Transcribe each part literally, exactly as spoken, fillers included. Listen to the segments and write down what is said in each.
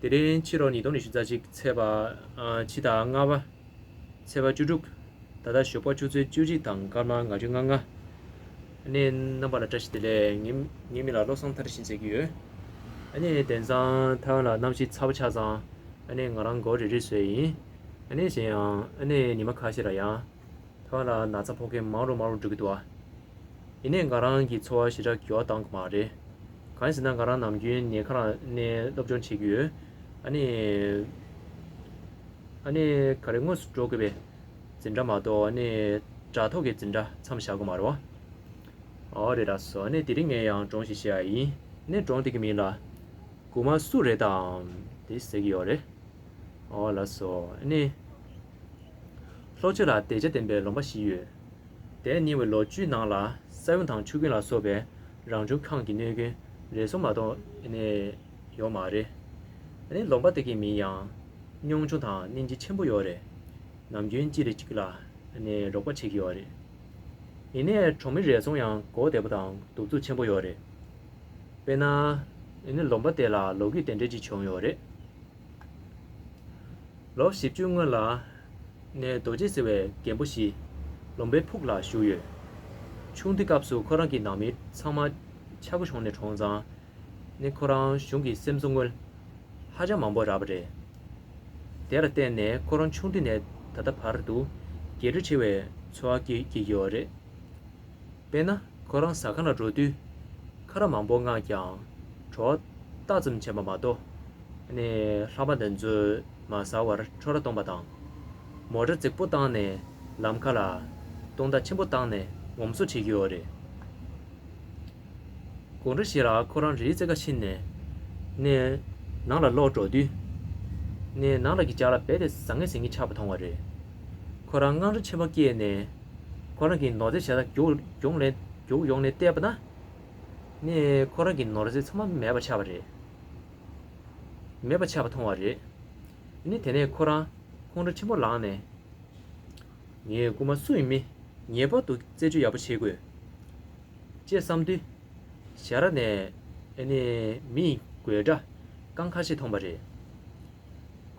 དེ་རིང་ཕྱི་ལོ་ཉིས་སྟོང་ཉི་ཤུ་རྩ་གཅིག་ཚེས་པ་ཨ་ཕྱི་ཟླ་ལྔ་པ། ཚེས་པ་བཅུ་དྲུག་ད་ལྟ་ཞོགས་པ་ཆུ་ཚོད་བཅུ་གཅིག་དང་སྐར་མ་ལྔ་བཅུ་ང་ལྔ། ཨ་ནི་རྣམ་པ་ལ་བཀྲ་ཤིས་བདེ་ལེགས། ངའི་ངའི་མིང་ལ་བློ་བཟང་མཐར་ཕྱིན་ཟེར་གྱི་ཡོད། ཨ་ནི་དེང་སང་ཐའེ་ཝན་ལ་གནམ་གཤིས་ཚ་པོ་ཆགས་ཙང་ཨ་ནི་ང་རང་མགོ་རིལ་རིལ་བཟོས་ཡིན། ཨ་ནི་གཞན་ཡང་ཨ་ནི་ཉི་མ་ཁ་ཤས་ལ་ཡང་ཐའེ་ཝན་ལ་ན་ཚ་ཕོག་མཁན་མང་རུ་མང་རུ་འགྲོ་གི་འདུག་ཨ། ཡིན་ནའི་ང་རང་གི་འཚོ་བ་ཞེ་དྲག་འགྱུར་བ་བཏང་གི་མ་རེད། གང་ཡིན་ཟེར་ན་ང་རང་ནམ་རྒྱུན་ཉལ་ཁང་ནས་སློབ་སྦྱོང་བྱེད་ཀྱི་ཡོད། ཨ་ནི། ཨ་ནི་ག་རེ་དངོས་སུ་འགྲོ་དགོས་པའི་འཛིན་གྲྭ་མ་གཏོགས་ཨ་ནི་དྲ་ཐོག་གི་འཛིན་གྲྭ་མཚམས་བཞག་དགོས་མ་རེད་བ། ཨོ་རེད་ལགས་སོ། ཨ་ནི་དེ་རིང་ངས་ཡང་སྒྲུང་ཞིག་བཤད་ཡ་ཡིན། ཨ་ནི་སྒྲུང་དེ་གི་མིང་ལ་རྒུན་མ་སུ་རེད་དམ་དེ་ཟེར་གྱི་ཡོད་རེད། ཨོ་ལགས་སོ། ཨ་ནི། ལྷོ་ཕྱོགས་ལ་དད་བྱ་ལྡན་པའི་ལུང་པ་ཞིག་ཡོད། དེ་རྙིང་བའི་ལོ་རྒྱུས་ནང་ལ་ས་ཡོམ་དང་ཆུ་རྐྱེན་ལ་སོགས་པའི་རང་བྱུང་ཁམས་ཀྱི་གནོད་སྐྱོན་རེ་ཟུང་མ་གཏོགས་ནས་ཡོད་མ་རེད། ཨ་ནི་ལུང་པ་དེ་གི་མིང་ཡང་གཉོམ་ཆུང་དང་སྙིང་རྗེ་ཆེན་པོ་ཡོད་རེད། ནམ་རྒྱུན་གཅིག་ལས་གཅིག་ལ་ཨ་ནི་རོགས་པ་བྱེད་ཀྱི་ཡོད་རེད། ཡིན་ནའི་གྲོང་མི་རེ་ཟུང་ཡང་མགོ་བདེ་པོ་དང་གདུག་རྩུབ་ཆེན་པོ་ཡོད་རེད། དཔེར་ན། ཨ་ནི་ལུང་པ་དེ་ལ་ལོ་རྒྱུས་དེ་འདྲ་ཅིག་བྱུང་ཡོད་རེད། ལོ་བཞི་བཅུ་སྔོན་ལ། ནས་རྡོ་རྗེ་ཟེར་བའི་རྒན་པོ་ཞིག་ལུང་པའི་ཕུག་ལ་བཞུགས་ཡོད། ཆུང་དུས་སྐབས་སུ་ཁོ་རང་གི་ནང་མི་ཚང་མ་ཆག་སྒོ་བྱུང་ནས་གྲོངས་ཙང་། ནི་ཁོ་རང་གཞུང་གི་སེམས་གསོ་དངུལ་ཧ་ཅང་མང་པོ་རག་པ་རེད། དེ་ལ་བརྟེན་ནས་ཁོ་རང་ཆུང་དུས་ནས་ད་ལྟ་བར་དུ་རྒྱལ་རིགས་ཆེ་བའི་འཚོ་བ་སྐྱེལ་སྐྱེལ་གྱི་ཡོད་རེད། དཔེར་ན། ཁོ་རང་ཟ་ཁང་ལ་འགྲོ་དུས། ཁ་ར་མང་པོ་མངགས་ཀྱང་། བྲོ་བ་ཏག་ཙམ་བྱས་པ་མ་གཏོགས། ནས་ལྷག་མ་དེ་ཚོ་མ་ཟ་བར་འཕྲོ་བརླག་གཏོང་པ་དང་། མོ་ཊ་རྫིག་པོ་བཏང་ནས་ལམ་ཁ་ལ་སྟོང་ཐག་ཆེན་པོ་བཏང་ནས་ངོམ་སོ་བྱེད་ཀྱི་ཡོད་རེད། དགོང་དྲོ་ཞིག་ལ་ཁོ་རང་རིའི་རྩེ་ཁ་ཕྱིན་ནས། ནས་ནང་ལ་ལོག་འགྲོ་དུས། ནས་ནང་ལ་གི་ཇ་ལ་རྦད་དེ་ཟང་ངེ་ཟིང་ངེ་ཆགས་པ་མཐོང་བ་རེད། ཁོ་རང་དངངས་སྐྲག་ཆེན་པོ་སྐྱེས་ནས། ཁོ་རང་གི་ནོར་རྫས་ཞེ་དྲག་རྒྱུགས་ཡོང་ནས་རྒྱུགས་ཡོང་ནས་བལྟས་པ་ན། ནས་ཁོ་རང་གི་ནོར་རྫས་ཚང་མ་མེད་པ་ཆགས་པ་རེད། མེད་པ་ཆགས་པ་མཐོང་བ་རེད། ནི་དེ་ནས་ཁོ་རང་ཁོང་ཁྲོ་ཆེན་པོ་ལངས་ནས། ངའི་རྐུན་མ་སུ་ཡིན་མིན་ངེས་པར་དུ་རྩད་གཅོད་ཡག་པོ་བྱེད་དགོས། ཅེས་བསམ་དུས། ཞལ་རས་ནས་ཨ་ནི་མི་ཡི་མགོའི་སྒྲ་རྐང་ཁ་ཤས་མཐོང་པ་རེད།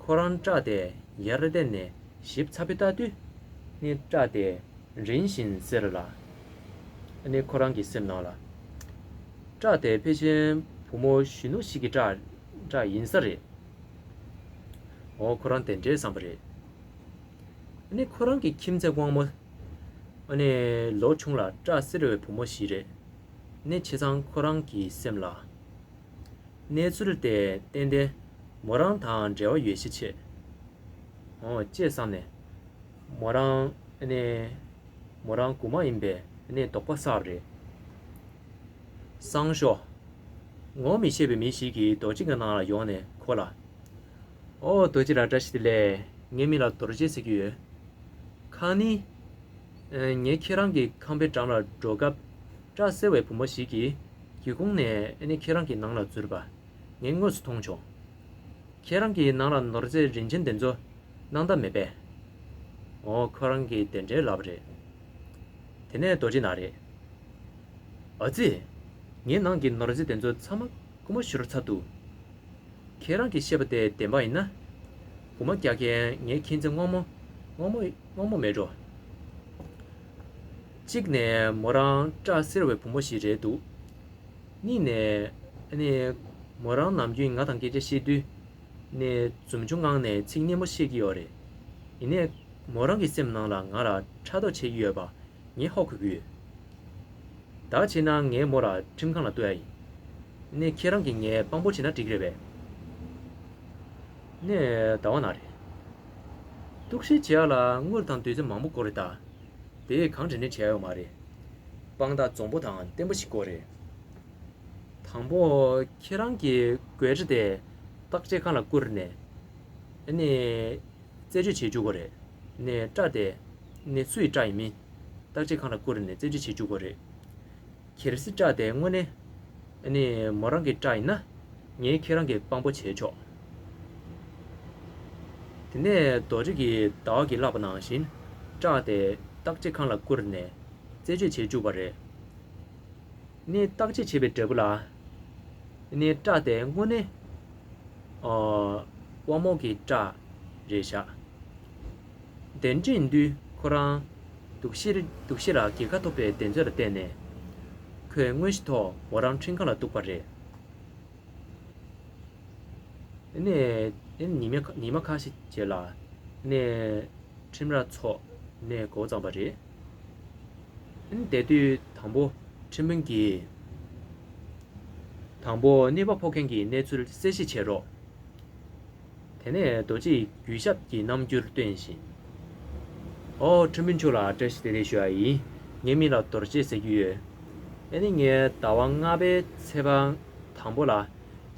ཁོ་རང་སྐྲ་དེ་ཡར་བསྟན་ནས་ཞིབ་ཚགས་པོས་བལྟ་དུས། ནི་སྐྲ་དེ་རིང་ཞིང་སེར་ལ། ཨ་ནི་ཁོ་རང་གི་སེམས་ནང་ལ། སྐྲ་དེ་ཕལ་ཆེར་བུ་མོ་གཞོན་ནུ་ཞིག་གི་སྐྲ་སྐྲ་ཡིན་ས་རེད། འོ་ཁོ་རང་དེ་འདྲའི་བསམ་པ་རེད། ཨ་ནི་ཁོ་རང་གི་ཁྱིམ་མཚེས་དབང་མོ། ཨ་ནི་ལོ་ཆུང་ལ་སྐྲ་སེར་བའི་བུ་མོ་ཞིག་རེད། ཨ་ནི་བྱས་ཙང་ཁོ་རང་གི་སེམས་ལ། གནས་ཚུལ་དེ་ཏན་ཏན་མོ་རང་དང་འབྲེལ་བ་ཡོད་ཤས་ཆེ། འོ་ཅེས་བསམ་ནས། མོ་རང་ཨ་ནི། མོ་རང་རྐུན་མ་ཡིན་པའི་ཨ་ནི་དོགས་པ་ཟ་བ་རེད། སང་ཞོགས། ངོ་མི་ཤེས་པའི་མི་ཞིག་གིས་རྡོ་གཅིག་གི་ནང་ལ་ཡོང་ནས་ཁོ་ལ། ཨོ་རྡོ་རྗེ་ལགས་བཀྲ་ཤིས་བདེ་ལེགས། ངའི་མིང་ལ་རྡོ་རྗེ་ཟེར་གྱི་ཡོད། ཁ་ནི། ངས་ཁྱེད་རང་གི་ཁང་པའི་འགྲམ་ལ་འགྲོ་སྐབས་སྐྲ་སེར་བའི་བུ་མོ་ཞིག་གིས་སྒེའུ་ཁུང་ནས་ཨ་ནི་ཁྱེད་རང་གི་ནང་ལ་འཛུལ་བ་ངས་དངོས་སུ་མཐོང་བྱུང་། ཁྱེད་རང་གི་ནང་ལ་ནོར་རྫས་རིན་ཆེན་དེ་ཚོ་སྣང་དག་མེད་པས། འོ་ཁོ་རང་གིས་དེ་འདྲའི་ལབ་པ་རེད། དེ་ནས་རྡོ་རྗེ་ན་རེ། ཨ་ཙི། ངའི་ནང་གི་ནོར་རྫས་དེ་ཚོ་ཚང་མ་རྐུན་མ་ཤོར་ཚར་འདུག་ཁྱེད་རང་གིས་བཤད་པ་དེ་བདེན་པ་ཡིན་ན། རྐུན་མ་རྒྱག་མཁན་ངའི་ཁྱིམ་མཚེས་དབང་མོ་དབང་མོ་དབང་མོ་མེད་འགྲོ། གཅིག་ནས་མོ་རང་སྐྲ་སེར་བའི་བུ་མོ་ཞིག་རེད་འདུག་གཉིས་ནས་ཨ་ནི་མོ་རང་ནམ་རྒྱུན་ང་དང་སྐད་ཆ་བཤད་དུས་ནས་འཛུམ་ཆུང་ངང་ནས་ཚིག་སྙན་མོ་བཤད་ཀྱི་ཡོད་རེད། ཡིན་ནའི་མོ་རང་གི་སེམས་ནང་ལ་ང་ལ་ཕྲག་དོག་བྱེད་ཀྱི་ཡོད་པ། ངས་ཧ་གོ་གི་ཡོད། ད་བྱས་ན་ངས་མོ་ལ་ཁྲིམས་ཁང་ལ་གཏུག་ཡ་ཡིན། ནས་ཁྱེད་རང་གིས་ངའི་དཔང་པོ་བྱས་ན་འགྲིག་རེད་པས། ནས་ཟླ་བ་ན་རེད། གཏུག་བཤེར་བྱེད་ཡ་ལ་དངུལ་དང་དུས་ཚོད་མང་པོ་དགོས་རེད་ད། དེ་གང་དྲན་དྲན་བྱས་ཡོད་མ་རེད། དཔང་རྟགས་འཛོམས་པོ་དང་བརྟན་པོ་ཞིག་དགོས་རེད། དང་པོ་ཁྱེད་རང་གི་གོས་འདྲ་དེ་བརྟག་དཔྱད་ཁང་ལ་བསྐུར་ནས། ཨ་ནི། རྩད་གཅོད་བྱེད་བཅུག་དགོས་རེད། ནས་སྐྲ་དེ། ནས་སུ་ཡི་སྐྲ་ཡིན་མིན། བརྟག་དཔྱད་ཁང་ལ་བསྐུར་ནས་རྩད་གཅོད་བྱེད་བཅུག་དགོས་རེད། གལ་སྲིད་སྐྲ་དེ་དངོས་གནས། ཨ་ནི་མོ་རང་གི་སྐྲ་ཡིན་ན། ངས་ཁྱེད་རང་གི་དཔང་པོ་བྱས་ཆོག་དེ་ནས་རྡོ་རྗེ་གིས་ཟླ་བ་གིས་བསླབས་པ་ནང་བཞིན། སྐྲ་དེ་བརྟག་དཔྱད་ཁང་ལ་བསྐུར་ནས། རྩད་གཅོད་བྱེད་བཅུག་པ་རེད། ནས་བརྟག་དཔྱད་བྱས་པའི་འབྲས་བུ་ལ། ནས་སྐྲ་དེ་དངོས་གནས། ཨ། དབང་མོ་གི་སྐྲ་རེད་བཞག་དེ་འདྲ་ཡིན་དུས་ཁོ་རང་སྡུག་ཤི་སྡུག་ཤི་ལ་རྒས་ཁ་ཐོབ་པའི་དེ་ཚོ་ལ་བརྟེན་ནས་ཁོས་དངོས་གཞི་ཐོག་མོ་རང་ཁྲིམས་ཁང་ལ་གཏུགས་པ་རེད། ཨ་ནི་ཨ་ནི་ཉི་མ་ཉི་མ་ཁ་ཤས་རྗེས་ལ་ཨ་ནི་ཁྲིམས་ར་ཚོགས་ནས་འགོ་བརྩམས་པ་རེད། ཨ་ནི་དེ་དུས་དང་པོ་ཁྲིམས་དཔོན་གྱིས་དང་པོ་གནོད་པ་ཕོག་མཁན་གྱི་གནས་ཚུལ་གསལ་བཤད་བྱེད་རོགས། དེ་ནས་རྡོ་རྗེ་ཡིས་གུས་ཞབས་ཀྱི་རྣམ་འགྱུར་སྟོན་བཞིན། ཨོ། ཁྲིམས་དཔོན་མཆོག་ལ་བཀྲ་ཤིས་བདེ་ལེགས་ཞུ་ཡ་ཡིན། ངའི་མིང་ལ་རྡོ་རྗེ་ཟེར་གྱི་ཡོད། ཨ་ནི་ངས་ཟླ་བ་ལྔ་པའི་ཚེས་པ་དང་པོ་ལ་བྱང་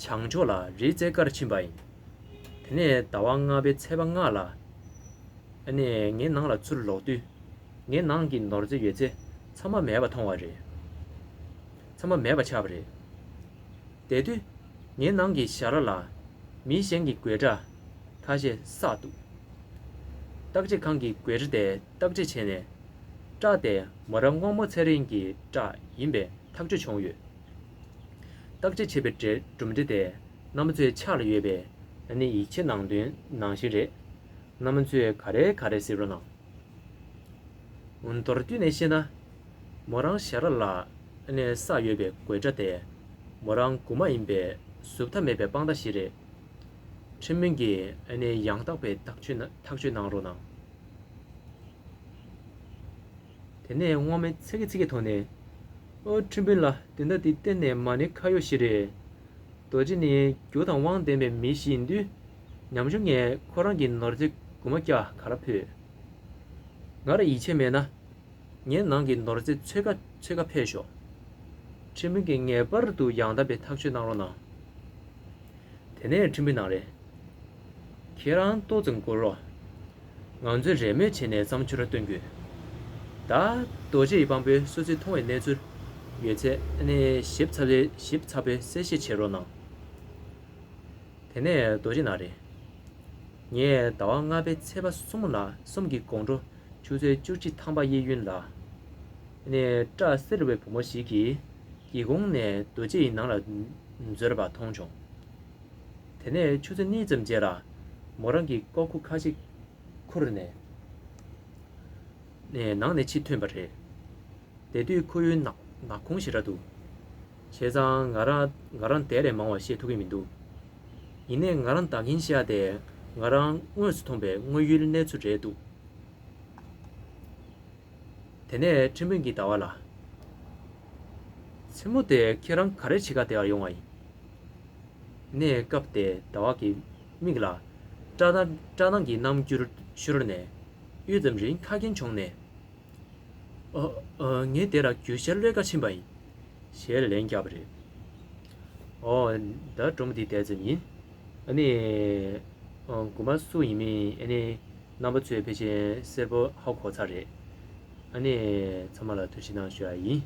ཕྱོགས་ལ་རི་རྩེ་ཀར་ཕྱིན་པ་ཡིན། དེ་ནས་ཟླ་བ་ལྔ་པའི་ཚེས་པ་ལྔ་ལ་ཨ་ནི་ངའི་ནང་ལ་ཚུར་ལོག་དུས་ངའི་ནང་གི་ནོར་རྫས་ཡོད་ཚད་ཚང་མ་མེད་པ་མཐོང་བ་རེད། ཚང་མ་མེད་པ་ཆགས་པ་རེད། དེ་དུས་ངའི་ནང་གི་ཞ་ར་ལ་མི་གཞན་གྱི་དགོད་སྒྲ་ཁ་ཤས་བསགས་འདུག་བརྟག་དཔྱད་ཁང་གི་དགོད་སྒྲ་དེ་བརྟག་དཔྱད་བྱས་ནས་སྐྲ་དེ་མོ་རང་དབང་མོ་ཚེ་རིང་གི་སྐྲ་ཡིན་པའི་ཐག་གཅོད་བྱུང་ཡོད། བརྟག་དཔྱད་བྱས་པའི་གྲུབ་འབྲས་དེ་རྣམ་པ་ཚོའི་ཕྱག་ལ་ཡོད་པའི་ཨ་ནི་ཡིག་ཆའི་ནང་དོན་ནང་བཞིན་རེད། རྣམ་པ་ཚོས་ག་རེ་ག་རེ་གཟིགས་རོགས་གནང་། མདོར་བསྡུས་ནས་བཤད་ན། མོ་རང་ཞ་ར་ལ་ཨ་ནི་བསགས་ཡོད་པའི་དགོད་སྒྲ་དེ་མོ་རང་རྒྱུ་མ་ཡིན་པའི་བཟོད་ཐབས་མེད་པའི་དཔང་རྟགས་ཤིག་རེད། ཁྲིམས་དཔོན་གྱིས་ཨ་ནི་ཡང་དག་པའི་ཐག་གཅོད་ཐག་གཅོད་གནང་རོགས་གནང་། དེ་ནས་དབང་མོས་ཚིག་གི་ཚིག་གི་ཐོག་ནས། ཨོ། ཁྲིམས་དཔོན་ལགས། དེ་འདྲ་དེ་གཏན་ནས་མ་ཎི་ཁ་ཡོག་ཞིག་རེད། རྡོ་རྗེ་ནི་རྒྱུ་དང་དབང་ལྡན་པའི་མི་ཞིག་ཡིན་དུས། ཉམ་ཆུང་ངས་ཁོ་རང་གི་ནོར་རྫས་རྒྱུ་མ་རྒྱག་ག་ལ་ཕོད། ང་ལ་ཡིད་ཆེས་མེད་ན། ངའི་ནང་གི་ནོར་རྫས་འཚོལ་ག་འཚོལ་ག་ཕེབས་ཤོག་ཁྲིམས་དཔོན་གྱིས་ངེས་པར་དུ་ཡང་དག་པའི་ཐག་གཅོད་གནང་རོགས་གནང་། དེ་ནས་ཁྲིམས་དཔོན་ནང་རེད། ཁྱེད་རང་ཏོག་ཙམ་འགོར་རོགས། ང་ཚོས་རེས་མོས་བྱས་ནས་བརྩམས་ཆོས་ར་སྟོན་དགོས། ད་རྡོ་རྗེ་ཡི་དཔང་པོས་སོ་སོས་མཐོང་བའི་གནས་ཚུལ་ཡོད་ཚད་ཨ་ནི་ཞིབ་ཚགས་པོའི་ཞིབ་ཚགས་པོའི་གསལ་བཤད་བྱེད་རོགས་གནང་། དེ་ནས་རྡོ་རྗེ་ནང་རེད། ངས་ཟླ་བ་ལྔ་པའི་ཚེས་པ་གསུམ་ལ་གསུམ་གྱི་དགོང་དྲོ་ཆུ་ཚོད་བཅུ་གཅིག་ཐམ་པ་གཡས་གཡོན་ལ། ཨ་ནི་སྐྲ་སེར་བའི་བུ་མོ་ཞིག་གིས་སྒེའུ་ཁུང་ནས་རྡོ་རྗེ་ཡི་ནང་ལ་འཛུལ་བ་མཐོང་བྱུང་། དེ་ནས་ཆུ་ཚོད་གཉིས་ཙམ་རྗེས་ལ་མོ་རང་གི་ལྐོག་ཁུག་ཁ་ཤས་ཁུར་ནས་ནས་ནང་ནས་ཕྱིར་ཐོན་པ་རེད། དེ་དུས་ཁོ་ཡུལ་ནག་ནག་ཁུང་ཞེ་དྲག་འདུག་བྱས་ཙང་ང་རང་ང་རང་དེ་ལས་མང་བ་བཤད་ཐུབ་ཀྱི་མི་འདུག་ཡིན་ནའི་ང་རང་བདག་གིན་བཤད་དེ་ང་རང་དངོས་སུ་མཐོང་པའི་དངོས་ཡུལ་གནས་ཚུལ་རེད་འདུག་དེ་ནས་ཁྲིམས་དཔོན་གྱིས་ཟླ་བ་ལ། མཚན་མོ་དེ་ཁྱེད་རང་ག་རེ་བྱེད་ག་དེ་བར་ཡོང་བ་ཡིན། ནས་སྐབས་དེ་ཟླ་བ་གི་མིག་ལ་སྐྲག་སྣང་སྐྲག་སྣང་གི་རྣམ་འགྱུར་ཤོར་ནས་ཡུད་ཙམ་རིང་ཁ་སྐྱེངས་བྱུང་ནས། ཨ། ཨ། ངས་དེ་ལ་རྒྱུ་ཤར་གློད་ག་ཕྱིན་པ་ཡིན། ཞེས་ལན་བརྒྱབ་པ་རེད། ཨོ། ད་སྒྲུང་འདི་དེ་ཙམ་ཡིན། ཨ་ནི། ཨ། མགོ་མ་སུ་ཡིན་མིན་ཨ་ནི་རྣམ་པ་ཚོས་ཕལ་ཆེར་གསལ་པོ་ཧ་གོ་ཚར་རེད། ཨ་ནི་ཚང་མ་ལ་ཐུགས་རྗེ་གནང་ཞུ་ཡ་ཡིན།